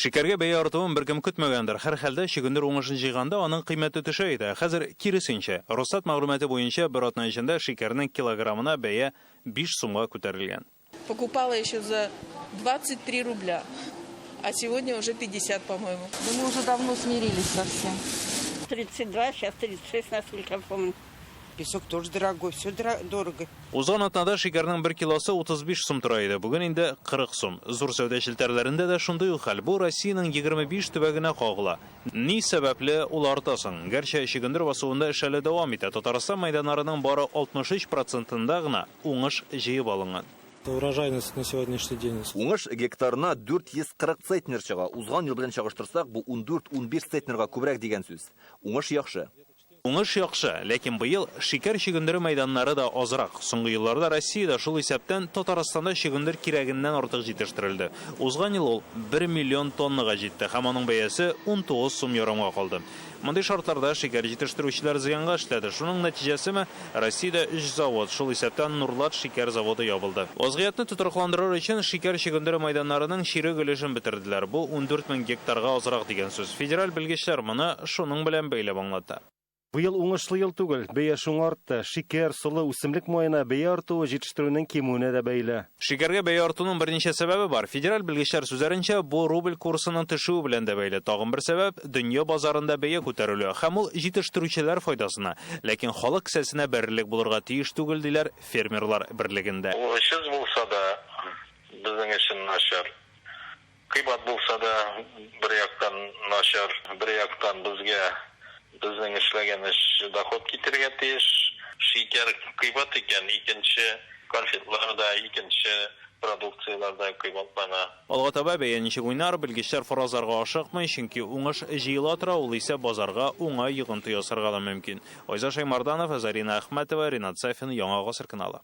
Шикәргә бәя артуын беркем көтмәгәндер. Һәрхәлдә, чөгендер уңышын җыйганда аның кыйммәте төшә иде. Ә хәзер киресенчә. Росстат мәгълүматы буенча, бер атна эчендә шикәрнең килограммына бәя 5 сумга күтәрелгән. Покупала еще за 23 рубля, а сегодня уже 50, по-моему. Да мы уже давно смирились со всем. 32, сейчас 36, насколько я помню. Песок тоже дорогой, все дорого. Узган атнада шикәрнең бер килосы 35 сум тора иде, бүген инде 40 сум. Зур сәүдә челтәрләрендә дә шундый ук хәл. Бу Россиянең 25 төбәгенә кагыла. Ни сәбәпле ул арта соң? Гәрчә чөгендер басуында эш әле дәвам итә. Татарстан мәйданнарының бары 63 процентында гына уңыш җыеп алынган. Урожайность на сегодняшний день. Уңыш гектарына 440 центнер чыга. Узган ел белән чагыштырсак, бу 14-15 центнерга күбрәк дигән сүз. Уңыш яхшы. Уңыш яхшы, ләкин быел шикәр чөгендере мәйданнары да азрак. Соңгы елларда Россиядә, шул исәптән Татарстанда чөгендер кирәгеннән артык җитештерелде. Узган ел ул 1 миллион тоннага җитте һәм аның бәясе 19 сум ярымга калды. Мондый шартларда шикәр җитештерүчеләр зыянга эшләде. Шуның нәтиҗәсеме, Россиядә өч завод, шул исәптән Нурлат шикәр заводы ябылды. Вазгыятьне тотрыкландырыр өчен шикәр чөгендере мәйданнарының чирек өлешен бетерделәр. Бу 14 мең гектарга азрак дигән сүз. Федераль белгечләр моны шуның белән бәйләп аңлата. Быел уңышлы ел түгел, бәя шуңа артты. Шикәр, солы, үсемлек маена бәя артуы җитештерүнең кимүенә дә бәйле. Шикәргә бәя артуның берничә сәбәбе бар. Федераль белгечләр сүзләренчә, бу рубль курсының төшүе белән дә бәйле. Тагын бер сәбәп, дөнья базарында бәя күтәрелү һәм ул җитештерүчеләр файдасына. Ләкин халык кесәсенә бәрерлек булырга тиеш түгел, диләр фермерлар берлегендә. Очыз булса да, безнең өчен начар. Кыйбат булса да, бер яктан начар, бер яктан безгә безнең эшләгән эш доход китерергә тиеш. Шикәр кыйбат икән, икенче конфетлар да, икенче продукцияләр дә кыйбатлана. Алга таба бәя ничек уйнар, белгечләр фаразларга ашыкмый, чөнки уңыш җыела тора, ул исә базарга уңай йогынты ясарга да мөмкин. Айза Шәймарданов, Зарина Әхмәтова, Ринат Сафин, Яңа гасыр каналы.